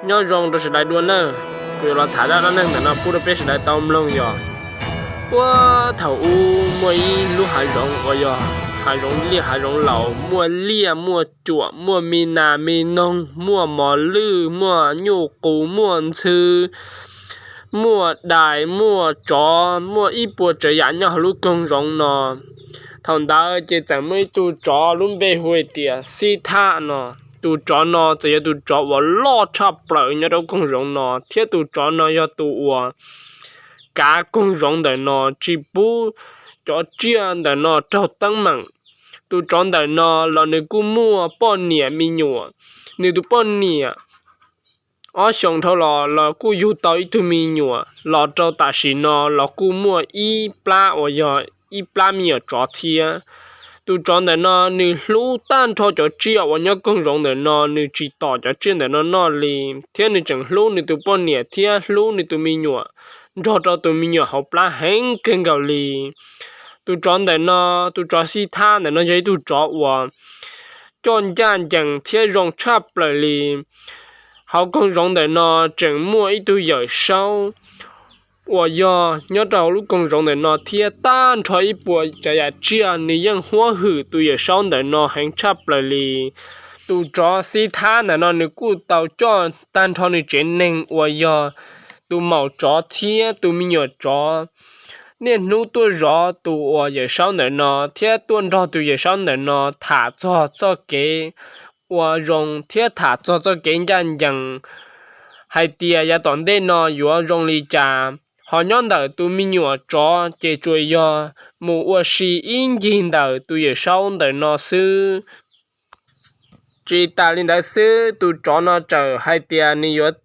Nyob zoo rau sawv daws dua nawb, kuv yuav los tham zaj dab neeg ntawm no pub rau peb sawv daws tau mloog yog, puag thaum ub muaj ib lub hav zoov uas yog hav zoov liaj hav zoov laus, muaj liaj muaj cuam, muaj me nas me noog, muaj mos lwj, muaj nyuj qus, muaj ntxhw, muaj dais, muaj tsov, muaj ib puas tsav yam nyob hauv lub koog zoov no. Thaum ntawd ces txawm muaj ib tug tsov lub npe hu hais tias Xib Thab no. Tus tsov no txawm yog tus tsov uas loj tshaj plaws nyob rau koog zoov no, thiab tus tsov no yog tus uas kav koog zoov ntawm no tsis pub cov tsiaj ntawm no raug teeb meem. Tus tsov ntawm no los nws kuj muaj poj niam me nyuam. Nws tus poj niam ob xyoos dhau los los kuj yug tau ib tug me nyuam, los rau tam sim no los kuj muaj ib plab uas yog ib plab me nyuam tsov thiab. Tus tsov ntawm no nws hlub tag nrho cov tsiaj uas nyob koog zoov ntawm no, nws tsis tom cov tsiaj ntawm no noj li, thiab nws tseem hlub nws tus poj niam thiab hlub nws tus me nyuam nrog rau tus me nyuam hauv plab heev kawg nkaus li. Tus tsov ntawm no, tus tsov Xib Thab ntawm no yog ib tug tsov uas coj ncaj ncees thiab zoo tshaj plaws li. Hauv koog zoov ntawm no tseem muaj ib tug yawm saub uas yog nyob rau hauv lub koog zoov ntawm no thiab tag nrho ib puas tsav yam tsiaj nws yeej huab hwm tus yawm saub ntawm no heev tshaj plaws li. Tus tsov Xib Thab ntawm no nws kuj tau coj tag nrho nws tsev neeg uas yog tus maum tsov thiab tus me nyuam tsov niaj hnub tuaj zov tus uas yawm saub ntawm no thiab tuaj nrog tus yawm saub ntawm no tham txog txoj kev ua zoo thiab tham txog txoj kev ncaj ncees hais tias yav tom ntej no yuav zoo li cas. Ho nyob ntawm tus me nyuam tsov ces tsuas yog mus ua si ib ncig ntawm tus yawm saub ntawm no xwb. Tsis tas li ntawd xwb, tus tsov no txawm hais tias nws yuav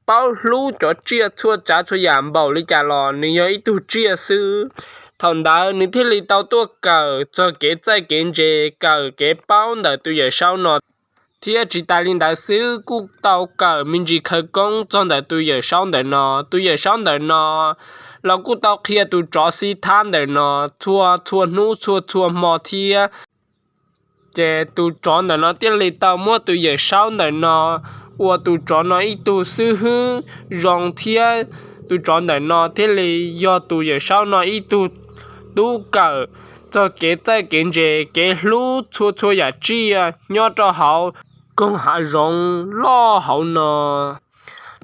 paub hlub cov tsiaj txhua tsav txhua yam npaum li cas los nws yog ib tug tsiaj xwb. Thaum ntawd nws thiaj li tau tuaj kawm txog kev txawj kev ntse, kawm kev paub ntawm tus yawm saub no. Thiab tsis tas li ntawd xwb, kuj tau kawm me ntsis khawv koob txog ntawm tus yawm saub ntawm no. Tus yawm saub ntawm no los kuj tau qhia tus tsov Xib Thab ntawm no txhua txhua hnub txhua txhua hmo thiab. Ces tus tsov ntawm no thiaj li tau muab tus yawm saub ntawm no ua tus tsov no ib tug xib hwb zoo thiab. Tus tsov ntawm no thiaj li yog tus yawm saub no ib tug tub kawm txog kev txawj kev ntse, kev hlub txhua txhua yam tsiaj nyob rau hauv koog hav zoov loj hauv no.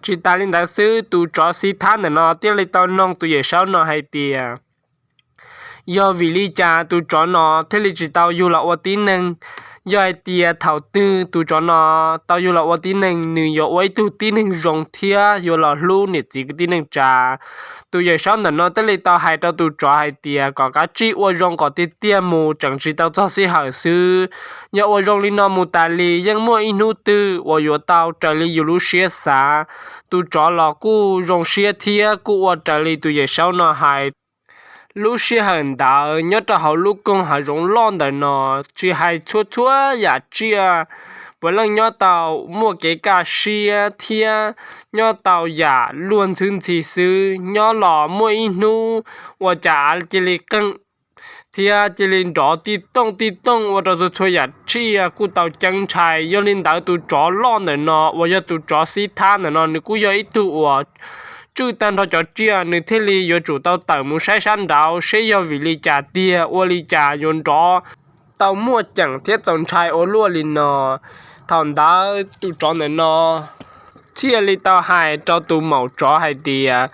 Tsis tas li ntawd xwb, tus tsov Xib Thab ntawm no thiaj li tau noog tus yawm saub no hais tias, yog vim li cas tus tsov no thiaj li tsis tau yug los ua tib neeg? Yog hais tias thaum twg tus tsov no tau yug los ua tib neeg, nws yuav ua ib tug tib neeg zoo thiab yuav los hlub niam txiv kwv tij neej tsa. Tus yawm saub ntawm no thiaj li tau hais rau tus tsov hais tias kom kav tsij ua zoo kom tiag tiag mus, tseem tsis tau txog sij hawm xwb. Yog ua zoo li no mus tas li yeej muaj ib hnub twg uas yuav tau raws li yus lub siab xav. Tus tsov los kuj zoo siab thiab kuj ua raws li tus yawm saub no hais. Lub sij hawm ntawd nyob rau hauv lub koog hav zoov loj ntawm no, tsis hais txhua txhua yam tsiaj puav leej nyob tau muaj kev kaj siab thiab nyob tau yam luag ntxhwb ntxhi xwb. Nyob los muaj ib hnub ua cas av cia li qeeg thiab cia li nrov tij tooj tij tooj ua rau txhua txhua yam tsiaj kuj tau ceeb ntshai. Yog li ntawd tus tsov loj ntawm no uas yog tus tsov Xib Thab ntawm no nws kuj yog ib tug uas tswj tag nrho cov tsiaj, nws thiaj li yuav tsum tau tawm mus saib sab nraud seb yog vim li cas tiag ua li cas yuav nrov tau muaj ceem thiab txaus ntshai ua luaj li no. Thaum ntawd tus tsov ntawm no thiaj li tau hais rau tus maum tsov hais tias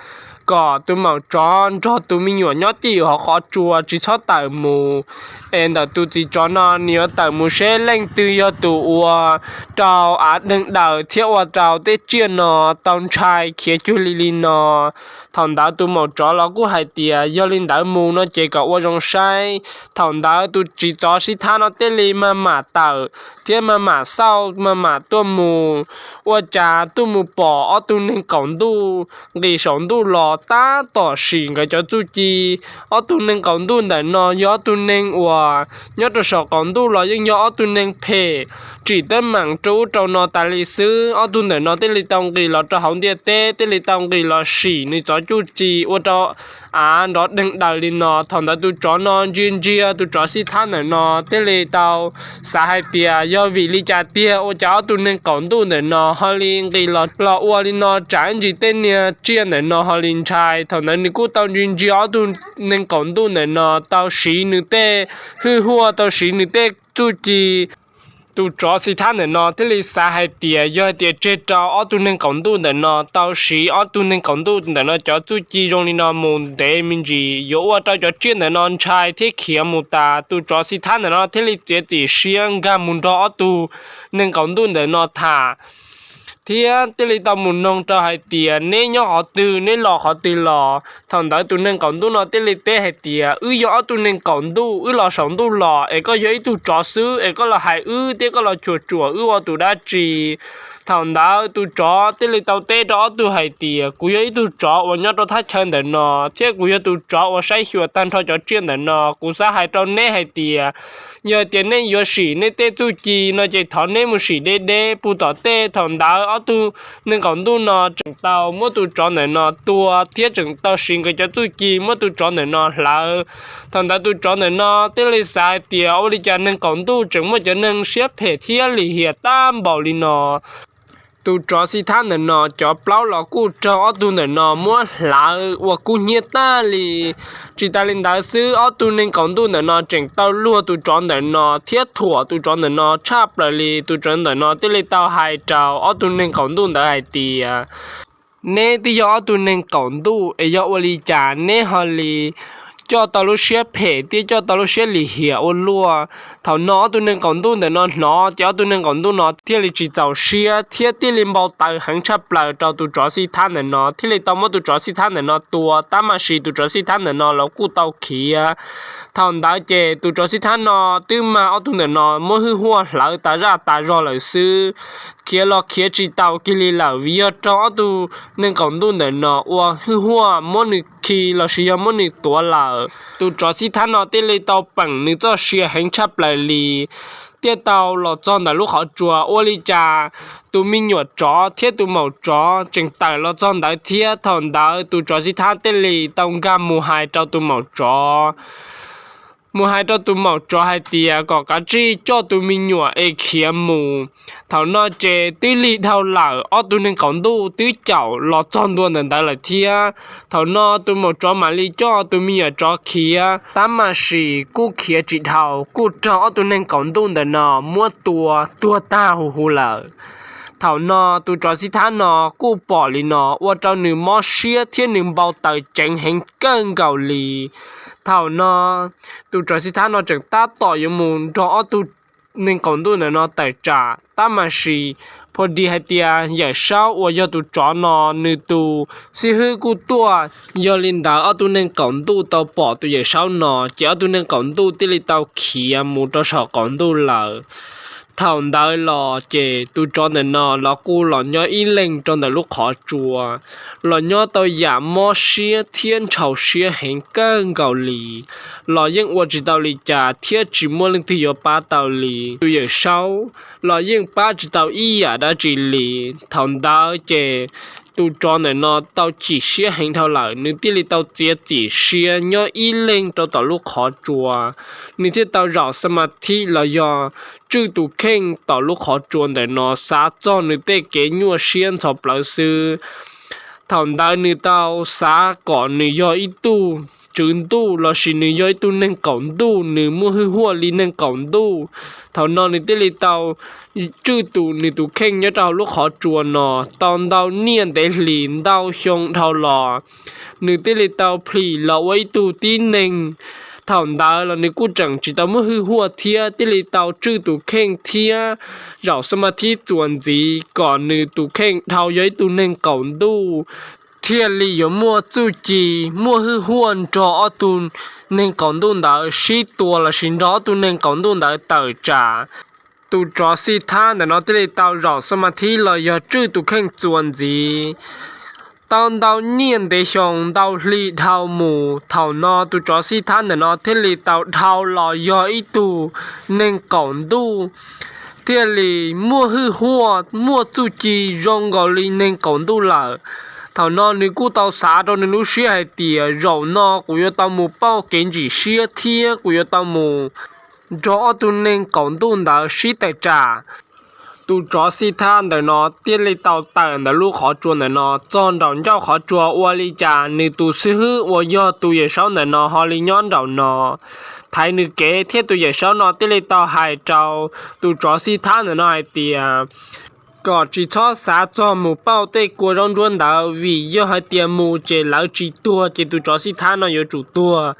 kom tus maum tsov nrog tus me nyuam nyob tij hauv qhov tsua tsis txhob tawm mus, es ntawm tus txiv tsov no nws yuav tawm mus seb leej twg yog tus ua rau av deeg daws thiab ua rau tej tsiaj no tau ntshai khiav cuag li li no. Thaum ntawd tus maum tsov los kuj hais tias yog li ntawd mus no ces kom ua zoo saib. Thaum ntawd tus txiv tsov Xib Thab no thiaj li maj mam tawm thiab maj mam xauj maj mam tuaj mus. Ua cas tuaj mus pom ob tug neeg qaum ntuj nqis saum ntuj los tab tom sim nkawd cov txuj ci. Ob tug neeg qaum ntuj ntawm no yog ob tug neeg uas nyob rau saum qaum ntuj los yeej yog ob tug neeg phem, tsim teeb meem rau ub rau no tas li xwb. Ob tug ntawm no thiaj li tau nqis los rau hauv ntiaj teb, thiaj li tau nqis los sim nws cov txuj ci ua rau av nrov deeg daws li no. Thaum ntawd tus tsov no ntsia ntsia tus tsov xib thab ntawm no thiaj li tau xav hais tias yog vim li cas tiag ua cas ob tug neeg qaum ntuj ntawm no ho li nqis los los ua li no, tsam ntsis tej niag tsiaj ntawm no ho li ntshai. Thaum ntawd nws kuj tau ntsia ntsia ob tug neeg qaum ntuj ntawm no, tau siv nws tej hwj huaj, tau siv nws tej txuj ci. Tus tsov xib thab ntawm no thiaj li xav hais tias yog hais tias tseg rau ob tug neeg qaum ntuj ntawm no tau siv ob tug neeg qaum ntuj ntawm no cov txuj ci zoo li no mus ntev me ntsis, yuav ua rau cov tsiaj ntawm no ntshai thiab khiav mus tas. Tus tsov xib thab ntawm no thiaj li txiav txim siab nkag mus nrog ob tug neeg qaum ntuj ntawm no tham, thiab thiaj li tau mus noog rau hais tias neb nyob qhov twg, neb los qhov twg los. Thaum ntawd tus neeg qaum ntuj no thiaj li teb hais tias wb yog ob tug neeg qaum ntuj, wb los saum ntuj los, es koj yog ib tug tsov xwb es koj los hais wb thiab koj los cuam tsuam wb ua tus dab tsi? Thaum ntawd tus tsov thiaj li tau teb rau ob tug hais tias kuv yog ib tug tsov uas nyob rau thaj chaw ntawm no, thiab kuv yog tus tsov uas saib xyuas tag nrho cov tsiaj ntawm no. Kuv xav hais rau neb hais tias yog tias neb yuav sim neb tej txuj ci no ces thov neb mus sim deb deb puag tom tej. Thaum ntawd ob tug neeg qaum ntuj no tseem tau muab tus tsov ntawm no tua thiab tseem tau siv nkawd cov txuj ci muab tus tsov ntawm no hlawv. Thaum ntawd tus tsov ntawm no thiaj li xav hais tias ua li cas neeg qaum ntuj tseem muaj cov neeg siab phem thiab lim hiam tag npaum li no. Tus tsov xib thab ntawm no cov plaub los kuj raug ob tug ntawm no muab hlawv ua kub hnyiab tag li. Tsis tas li ntawd xwb, ob tug neeg qaum ntuj ntawm no tseem tau luag tus tsov ntawm no thiab thuam tus tsov ntawm no tshaj plaws li. Tus tsov ntawm no thiaj li tau hais rau ob tug neeg qaum ntuj ntawd hais tias neb twb yog ob tug neeg qaum ntuj es yog ua li cas neb ho li coj tau lub siab phem thiab coj tau lub siab lim hiam ua luaj? Thaum no ob tug neeg qaum ntuj ntawm no hnov ces ob tug neeg qaum ntuj no thiaj li tsis txaus siab thiab thiaj li npau taws heev tshaj plaws rau tus tsov xib thab ntawm no, thiaj li tau muab tus tsov xib thab ntawm no tua. Tab mas sis tus tsov xib thab ntawm no los kuj tau khiav. Thaum ntawd ces tus tsov xib thab no twb mag ob tug ntawm no muab hwj huaj hlawv tas zaj tas zog lawm xwb, khiav los khiav tsis taus kiag li lawm vim yog raug ob tug neeg qaum ntuj ntawm no ua hwj huaj muab nws khi los sis yog muab nws tuav lawm. Tus tsov xib thab no thiaj li tau peem nws txoj sia heev tshaj plaws li, thiaj tau los txog ntawm lub qhov tsua. Ua li cas tus me nyuam tsov thiab tus maum tsov tseem tawm los txog ntawd thiab. Thaum ntawd tus tsov xib thab thiaj li tau nkag mus hais rau tus maum tsov, mus hais rau tus maum tsov hais tias kom kav tsij coj tus me nyuam es khiav mus. Thaum no ces twb lig dhau lawm, ob tug neeg qaum ntuj twb caum los txog ntua ntawm ntawd lawm thiab. Thaum no tus maum tsov mam li coj tus me nyuam tsov khiav, tab mas sis kuj khiav tsis dhau, kuj raug ob tug neeg qaum ntuj ntawm no muab tua tuag tag huv huv lawm. Thaum no tus tsov xib thab no kuj pom li no ua rau nws mob siab thiab nws npau taws ceev heev kawg nkaus li. Thaum no tus tsov xib thab no tseem tab tom yuav mus nrog ob tug neeg qaum ntuj ntawm no tawm tsam, tab mas sis pha dis hais tias Yawm Saub uas yog tus tsov no nws tus xib hwb kuj tuaj. Yog li ntawd ob tug neeg qaum ntuj tau pom tus Yawm Saub no ces ob tug neeg qaum ntuj thiaj li tau khiav mus rau saum qaum ntuj lawm. Thaum ntawd los ces tus tsov ntawm no los kuj los nyob ib leeg rau ntawm lub qhov tsua, los nyob tau yam mob siab thiab ntshaus siab heev kawg nkaus li, los yeej ua tsis tau li cas thiab tsis muaj leej twg yuav pab tau li. Tus Yawm Saub los yeej pab tsis tau ib yam dab tsi li. Thaum ntawd ces tus tsov ntawm no tau chim siab heev dhau lawm, nws thiaj li tau txiav txim siab nyob ib leeg rau tom lub qhov tsua. Nws thiaj tau zaum xab mas thib los yog tswj tus kheej tom lub qhov tsua ntawm no xav txog nws tej kev nyuaj siab ntxhov plawv xwb. Thaum ntawd nws tau xav kom nws yog ib tug tswv ntuj lossis nws yog ib tug neeg qaum ntuj, nws muaj hwj huaj li neeg qaum ntuj. Thaum no nws thiaj li tau tswj tus nws tus kheej nyob rau hauv lub qhov tsua no tau ntau niaj ntev hlis ntau xyoo dhau los, nws thiaj li tau plhis los ua ib tug tib neeg. Thaum ntawd los nws kuj tseem tsis tau muaj hwj huaj thiab, thiaj li tau tswj tus kheej thiab zaum xab mas thib txuas ntxiv kom nws tus kheej dhau yog ib tug neeg qaum ntuj, thiaj li yuav muaj txuj ci, muaj hwj huaj nrog ob tug neeg qaum ntuj ntawd sib tua lossis nrog ob tug neeg qaum ntuj ntawd tawm tsam. Tus tsov xib thab ntawm no thiaj li tau zaum xab mas thib los yog tswj tus kheej txuas ntxiv tau ntau niaj ntev xyoo ntau hli dhau mus. Thaum no tus tsov xib thab ntawm no thiaj li tau dhau los yog ib tug neeg qaum ntuj, thiaj li muaj hwj huaj, muaj txuj ci zoo nkaus li neeg qaum ntuj lawm. Thaum no nws kuj tau xav rau nws lub siab hais tias zaum no kuv yuav tau mus pauj kev ntsim siab thiab kuv yuav tau mus nrog ob tug neeg qaum ntuj ntawd sib tawm tsam. Tus tsov xib thab ntawm no thiaj li tau tawm ntawm lub qhov tsua ntawm no txog nraum ncauj qhov tsua, ua li cas nws tus xib hwb uas yog tus yawm saub ntawm no ho li nyob nraum no thaiv nws kev, thiab tus yawm saub no thiaj li tau hais rau tus tsov xib thab ntawm no hais tias kom tsis txhob xav txog mus pauj tej kua zaub ntsuab ntawd, vim yog hais tias mus ces lawv tsis tuag ces tus tsov xib thab no yuav tsum tuag.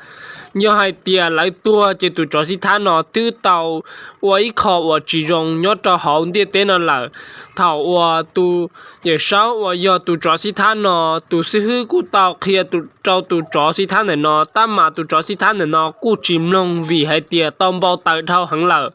Yog hais tias lawv tuag ces tus tsov xib thab no twb tau ua ib qho uas tsis zoo nyob rau hauv ntiaj teb no lawm. Thaum uas tus yawm saub uas yog tus tsov xib thab no, tus xib hwb kuj tau qhia rau tus tsov xib thab ntawm no, tab mas tus tsov xib thab ntawm no kuj tsis mloog vim hais tias tau npau taws dhau heev lawm.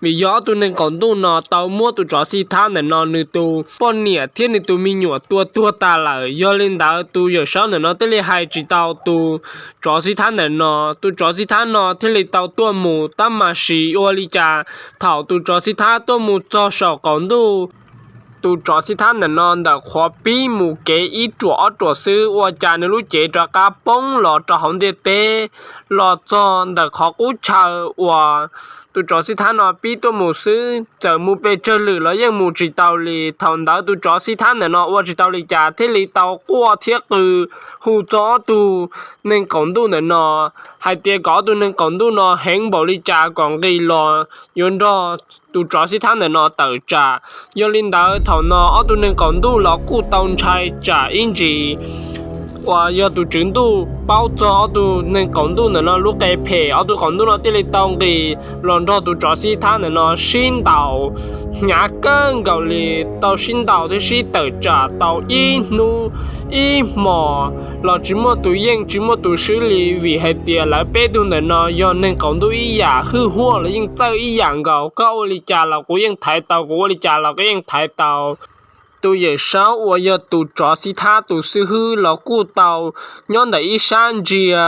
Vim yog ob tug neeg qaum ntuj no tau muab tus tsov xib thab ntawm no nws tus poj niam thiab nws tus me nyuam tua tuag tas lawm. Yog li ntawd tus yawm saub ntawm no thiaj li hais tsis tau tus tsov xib thab ntawm no. Tus tsov xib thab no thiaj li tau tuaj mus, tab mas sis ua li cas thaum tus tsov xib thab tuaj mus txog saum qaum ntuj, tus tsov xib thab ntawm no ntawm qhuav pib mus kev ib ruam ob ruam xwb, ua cas nws lub cev rov qab poob los rau hauv ntiaj teb, los txog ntawm qhov qub chaw uas tus tsov xib thab no pib tuaj mus xwb, txawm mus pes tsawg lwm los yeej mus tsis tau li. Thaum ntawd tus tsov xib thab ntawm no ua tsis tau li cas thiaj li tau quaj thiab qw hu txog ob tug neeg qaum ntuj ntawm no hais tias kom ob tug neeg qaum ntuj no heev npaum li cas kom nqis los yuav nrog tus tsov xib thab ntawm no tawm tsam. Yog li ntawd thaum no ob tug neeg qaum ntuj los kuj tau ntshai tsam ib ntsis uas yog tus tswv ntuj paub txog ob tug neeg qaum ntuj ntawm no lub qe phem, ob tug qaum ntuj no thiaj li tau nqis los nrog tus tsov xib thab ntawm no sib ntaus hnyav kawg nkaus li, tau sib ntaus thiab sib tawm tsam tau ib hnub ib hmos los tsis muaj tus yeej tsis muaj tus swb li, vim hais tias lawv peb tug ntawm no yog neeg qaum ntuj ib yam, hwj huaj los yeej txawj ib yam nkaus, koj ua li cas los kuv yeej thaiv tau, kuv ua li cas los koj yeej thaiv tau. Tus yawm saub uas yog tus tsov xib thab tus xib hwb los kuj tau nyob ntawm ib sab ntsia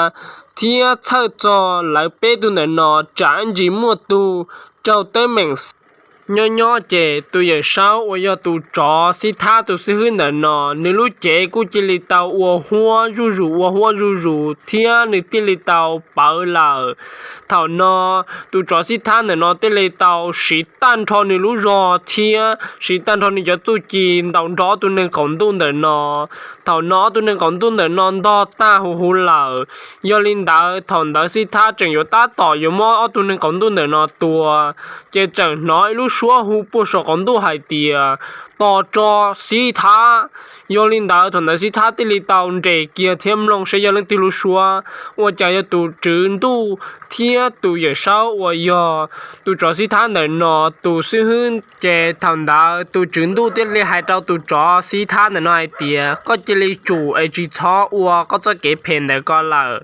thiab txhawj txog lawv peb tug ntawm no tsam ntsis muaj tug raug teeb meem nyob nyob ces tus yawm saub uas yog tus tsov xib thab tus xib hwb ntawm no nws lub cev kuj cia li tau ua huab zuj zus ua huab zuj zus thiab nws thiaj li tau pawv lawm. Thaum no tus tsov xib thab ntawm no thiaj li tau siv tag nrho nws lub zog thiab siv tag nrho nws cov txuj ci ntaus nrog ob tug neeg qaum ntuj ntawm no. Thaum no ob tug neeg qaum ntuj ntawm no ntog tag huv huv lawm. Yog li ntawd thaum ntawd xib thab tseem yuav tab tom yuav muab ob tug neeg qaum ntuj ntawm no tua, ces tseem hnov ib lub suab hu puag saum qaum ntuj hais tias, tos tso xib thab. Yog li ntawd thaum ntawd xib thab thiaj li tau nres kiag thiab mloog saib yog leej twg lub suab. Ua cas yog tus tswv ntuj thiab tus yawm saub uas yog tus tsov xib thab ntawm no tus xib hwb. Ces thaum ntawd tus tswv ntuj thiaj li hais rau tus tsov xib thab ntawm no hais tias, koj cia li tsum es tsis txhob ua koj txoj kev phem ntawm ko lawm.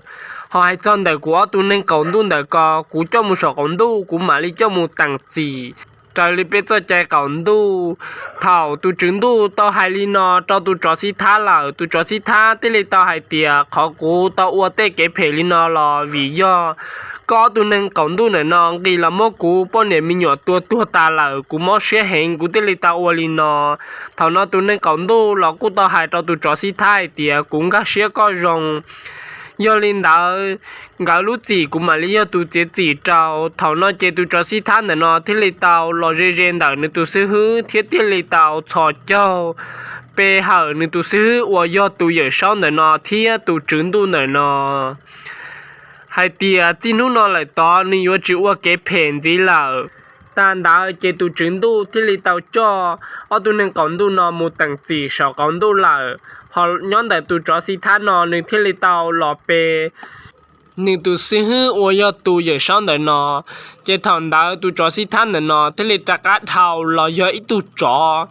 Ho hais txog ntawm kuv ob tug neeg qaum ntuj ntawm ko, kuv coj mus saum qaum ntuj kuv mam li coj mus teem txim raws li peb txoj cai qaum ntuj. Thaum tus tswv ntuj tau hais li no rau tus tsov xib thab lawm, tus tsov xib thab thiaj li tau hais tias, qhov kuv tau ua tej kev phem li no los vim yog koj ob tug neeg qaum ntuj ntawm no nqis los muab kuv poj niam me nyuam tua tuag tas lawm, kuv mob siab heev kuv thiaj li tau ua li no. Thaum no tus neeg qaum ntuj los kuj tau hais rau tus tsov xib thab hais tias, kuv nkag siab koj zoo. Yog li ntawd, nkawd lub txim kuv mam li yog tus txiav txim rau. Thaum no ces tus tsov xib thab ntawm no thiaj li tau los ze ze ntawm nws tus xib hwb thiab thiaj li tau txhos caug pe hawm nws tus xib hwb uas yog tus yawm saub ntawm no thiab tus tswv ntuj ntawm no hais tias, txij hnub no lawm tod nws yuav tsis ua kev phem ntxiv lawm. Tag ntawd ces tus tswv ntuj thiaj li tau coj ob tug neeg qaum ntuj no mus teem txim saum qaum ntuj lawm. Ho nyob ntawm tus tsov xib thab no nws thiaj li tau los pe nws tus xib hwb uas yog tus yawm saub ntawm no. Ces thaum ntawd tus tsov xib thab ntawm no thiaj li rov qab dhau los yog ib tug tsov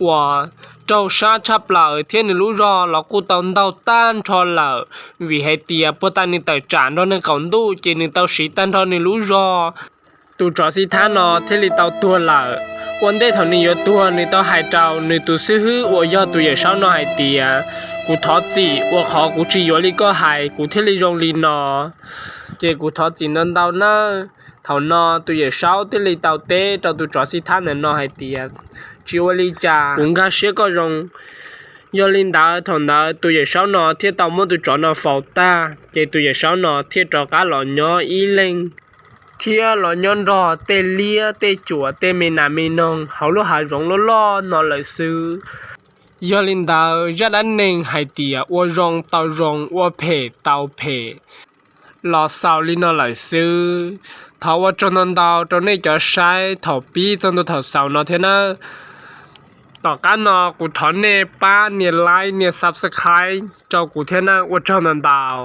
uas raug sab tshaj plaws thiab nws lub zog los kuj tau ntaug tag nrho lawm, vim hais tias puag ta nws tawm tsam nrog neeg qaum ntuj ces nws tau siv tag nrho nws lub zog. Tus tsov xib thab no thiaj li tau tuag lawm. Ua ntej thaum nws yuav tuag nws tau hais rau nws tus xib hwb uas yog tus yawm saub no hais tias, kuv thov txim uas qhov kuv tsis yuav li koj hais kuv thiaj li zoo li no. Ces kuv thov txim ntau ntau nawb. Thaum no tus yawm saub thiaj li tau teb rau tus tsov xib thab ntawm no hais tias, tsis ua li cas, kuv nkag siab koj zoo. Yog li ntawd thaum ntawd tus yawm saub no thiaj tau muab tus tsov no faus tag, ces tus yawm saub no thiaj rov qab los nyob ib leeg, thiab los nyob nrog tej liab tej cuam tej me nas me noog hauv lub hav zoov loj loj no lawm xwb. Yog li ntawd zaj dab neeg hais tias ua zoo tau zoo, ua phem tau phem los xaus li no lawm xwb. Thov ua tsaug ntau ntau rau nej cov saib thaum pib txog ntua thaum xaus no thiab nawb. Tom qab no kuv thov nej pab nias like nias subscribe rau kuv thiab nawb, ua tsaug ntau ntau.